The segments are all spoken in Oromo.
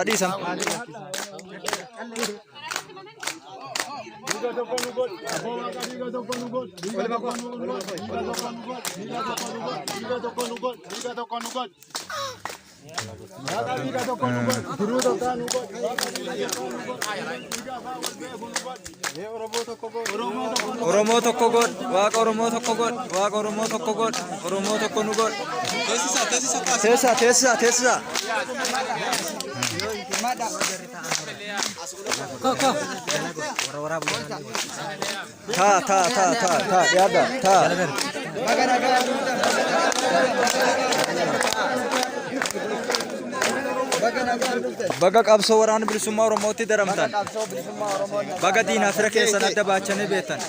Dhiisan. Oromoo tokko godh, Waaqa Oromoo tokko godh, Waaqa Oromoo tokko godh, Oromoo tokko nu godh. Teessisa, teessisa, teessisa. Ta, ta, ta, ta, ta, dhiyaadha, ta. Baga qabsoo waraana bilisummaa Oromootti daramtan. Baga diinaa fira keessan adda baachanii beektan.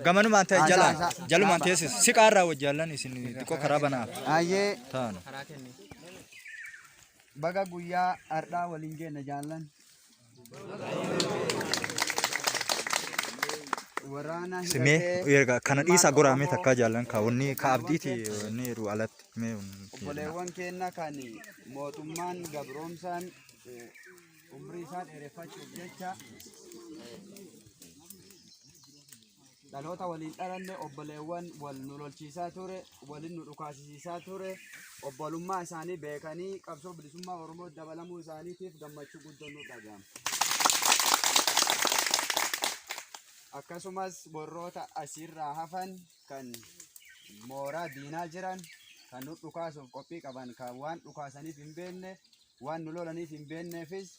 Gamanumaan ta'e jalaan jalumaan teessis siqaarraa wajjaallan isin xiqqoo karaa banaaf Ayyee taanu. baga guyyaa har'aa waliin geenye jaallan. Waraana Simee hidhatee erga kana dhiisaa goraamee takkaa jaallan ka wanni ka abdiiti wanni jedhu alatti mee obboleewwan keenya kan mootummaan gabroomsaan umrii isaa dheereffachuuf jecha dhaloota waliin dhalanne obboleewwan wal nu lolchiisaa ture, waliin nu dhukaasisiisaa ture, obbolummaa isaanii beekanii qabsoo bilisummaa Oromoo dabalamuu isaaniitiif gammachuu guddoon nu dhaga'ama. Akkasumas warroota asirraa hafan kan mooraa diinaa jiran kan nu dhukaasuuf qophii qaban kan waan dhukaasaniif hin beekne waan nu lolaniif hin beekneefis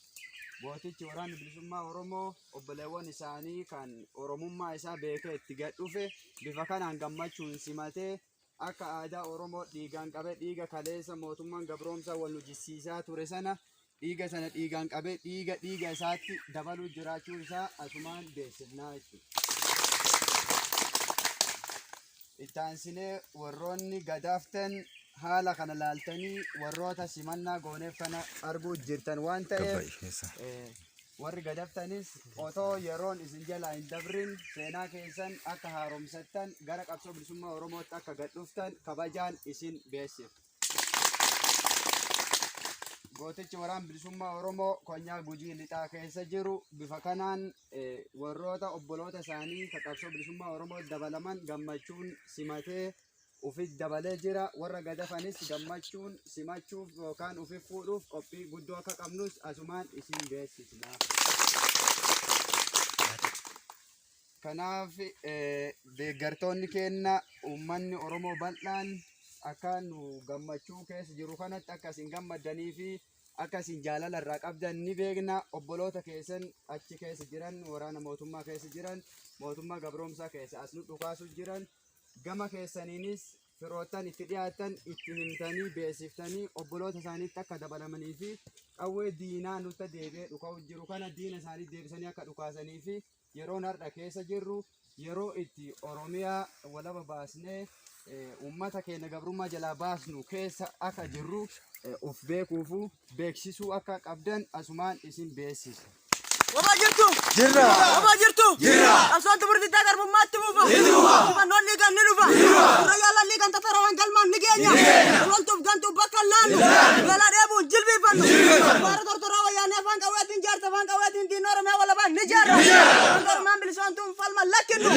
gootichi waraanni bilisummaa Oromoo obboleewwan isaanii kan Oromummaa isaa beekee itti gad dhufe bifa kanaan gammachuun simatee akka aadaa Oromoo dhiigaan qabee dhiiga kaleessa mootummaan gabroomsaa wal nu jissiisaa ture sana dhiiga sana dhiigaan qabee dhiiga dhiiga isaatti dabaluu jiraachuu isaa asumaan beeksifnaa jechuudha. Itti aansinee warroonni gadaaftan haala kana laaltanii warroota simannaa gooneef kana arguu jirtan waan ta'eef warri gadaftanis otoo yeroon isin jalaa hin dabrin seenaa keessan akka haaromsattan gara qabsoo bilisummaa Oromootti akka gad dhuftan kabajaan isin beeksifna. Gootichi waraan bilisummaa Oromoo konyaa Gujii lixaa keessa jiru bifa kanaan warroota obboloota isaanii ka qabsoo bilisummaa Oromoo dabalaman gammachuun simatee ufit dabalee jira. Warra gadafanis gammachuun simachuuf yookaan ufif fuudhuuf qophii guddoo akka qabnus asumaan isin beeksisna. Kanaaf deeggartoonni keenna uummanni Oromoo bal'aan akka nu gammachuu keessa jiru kanatti akka isin gammaddanii fi akka isin jaalala irraa qabdan ni beekna. Obboloota keessan achi keessa jiran, waraana mootummaa keessa jiran, mootummaa gabroomsaa keessa as nu dhukaasu jiran, gama keessaniinis firoottan itti dhiyaattan itti himtanii beeksiftanii obboloota isaaniitti akka dabalamanii fi qawwee diinaa nutti deebi'ee dhuka'u jiru kana diina isaanii deebisanii akka dhukaasanii fi yeroon har'a keessa jirru yeroo itti Oromiyaa walaba baasnee uummata keenya gabrummaa jalaa baasnu keessa akka jirru of beekuufu beeksisuu akka qabdan asumaan isin beeksisa. Wabaa jirtu! Jirra! Wabaa jirtu! Jirra! Qabsoon xumura diddaa garbummaatti fufa! Injifannoon dhiigaan ni dhufa! Dura yaalaan liigaan tataraan galmaan ni geenya! Loltuuf gantuuf bakka hin laannu! Beelaa dheebuun jilbiifannu! Baara tortoraa wayyaanee afaan qawweetiin jaarsa afaan qawweetiin diinni Oromiyaa walabaan ni jaarra! Wanta Oromiyaan bilisoomtuun falma lakkinnu!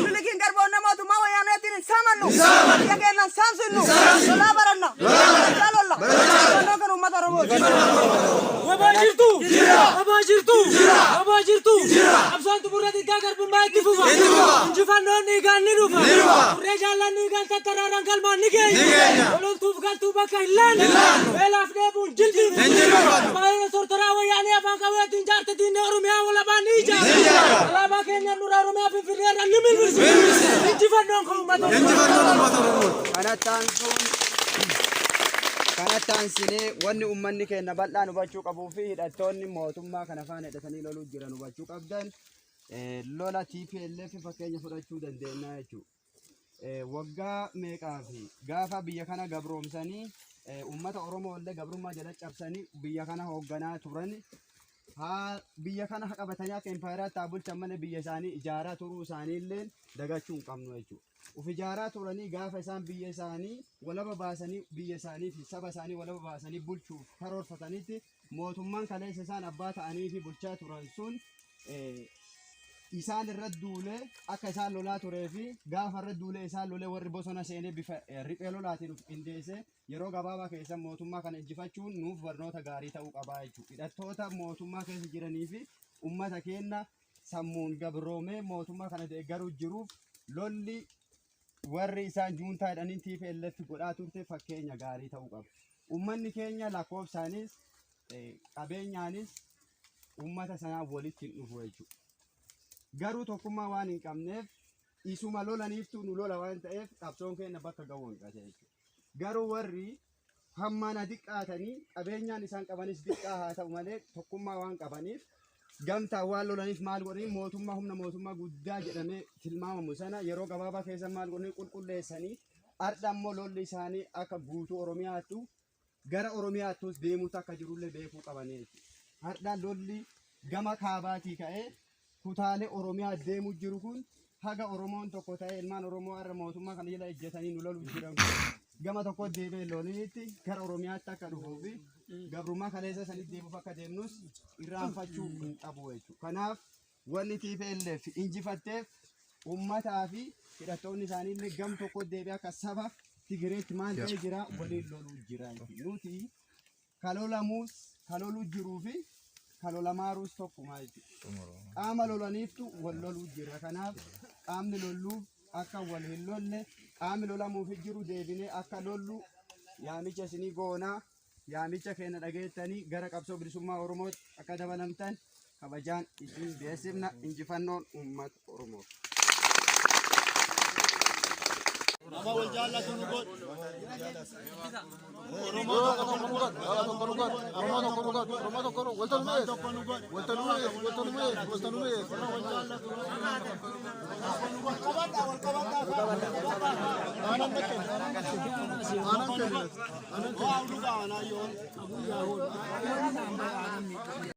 Minilikiin garboonnee mootummaa wayyaaneetiin hin saamannu! Biyya keenya hin saamsinnu! Lolaa baranna! Barachaa lolla! Injifannoon kan uummata Oromooti! Wabaa jirtu! Wabaa jirtu! Wabaa jirtu! Qabsoon xumura diddaa garbummaa itti fufa! Injifannoon dhiigaan ni dhufa! Turree jaallan dhiigaan tattaraaran galmaan ni geenya! Loltuuf galtuu bakka hin laannu! Beelaaf dheebuun jilbiifannu! Baay'ina tortoraa wayyaanee afaan qawweetiin jaarte diinni Oromiyaa walabaan ni ijaara! Alaabaa keenya nurra Oromiyaa Finfinnee irra ni mirmirsa! Injifannoon kan uummata Oromoo! Kanatti aansuun kanatti aansinee wanni uummanni keenya bal'aan hubachuu qabuu fi hidhattoonni mootummaa kana faana hidhatanii loluu jiran hubachuu qabdan lola TPLF fakkeenya fudhachuu dandeenya jechuudha. Waggaa meeqaa fi gaafa biyya kana gabroomsanii uummata Oromoo illee gabrummaa jala cabsanii biyya kana hoogganaa turan. Haa biyya kana qabatanii akka impaayeraatti haa bulchan malee biyya isaanii ijaaraa turuu isaanii illee dagachuu hin qabnu jechuudha. Uf ijaaraa turanii gaafa isaan biyya isaanii walaba baasanii biyya isaanii fi saba isaanii walaba baasanii bulchuuf karoorfatanitti mootummaan kaleessa isaan abbaa ta'anii fi bulchaa turan sun isaan irra duulee akka isaan lolaa turee fi gaafa irra duulee isaan lolee warri bosona seenee bifa riphee lolaatiin of qindeesse yeroo gabaabaa keessa mootummaa kana injifachuun nuuf barnoota gaarii ta'uu qabaa jechuudha. Hidhattoota mootummaa keessa jiranii fi uummata keenya sammuun gabroomee mootummaa kana deeggaruu jiruuf lolli warri isaan juuntaa jedhanii TPLF godhaa turte fakkeenya gaarii ta'uu qaba. Uummanni keenya lakkoofsaanis qabeenyaanis uummata sanaa walitti hin dhufu jechuudha. Garuu tokkummaa waan hin qabneef isuma lolaniiftu nu lola waan ta'eef qabsoon keenya bakka ga'uu hin qabne jechuudha. Garuu warri hammaan xiqqaatanii qabeenyaan isaan qabanis xiqqaa haa ta'u malee tokkummaa waan qabaniif gamtaan waan lolaniif maal godhanii mootummaa humna mootummaa guddaa jedhamee tilmaamamu sana yeroo gabaabaa keessa maal godhanii qulqulleessanii har'a immoo lolli isaanii akka guutuu Oromiyaattu gara Oromiyaattus deemuutu akka jirullee beekuu qabanii jechuudha. Har'a lolli gama kaabaatii ka'ee kutaalee Oromiyaa deemuu jiru kun haga Oromoon tokko ta'ee ilmaan Oromoo har'a mootummaa kana jala ejjetanii nu loluu jiran kun gama tokko deebi'ee lolinitti gara Oromiyaatti akka dhufuu fi gabrummaa kaleessa sanitti deebi'uuf akka deemnus irraanfachuu hin qabu jechuudha. Kanaaf wanni TPLF injifatteef uummataa fi hidhattoonni isaanii illee gam tokko deebi'ee akka saba Tigireetti maal ta'ee jira waliin loluu jira jechuudha. Nuti kalolamuus kaloluu jiruu fi kalolamaaruus tokkuma jechuudha. Qaama lolaniiftu wal loluu jira. Kanaaf qaamni lolluuf akka wal hin lolle qaamni lolamuuf jiru deebinee akka lollu yaamicha isinii goonaa yaamicha keenya dhageettanii gara qabsoo bilisummaa Oromootti akka dabalamtan kabajaan isin beeksifna injifannoon uummata Oromoo.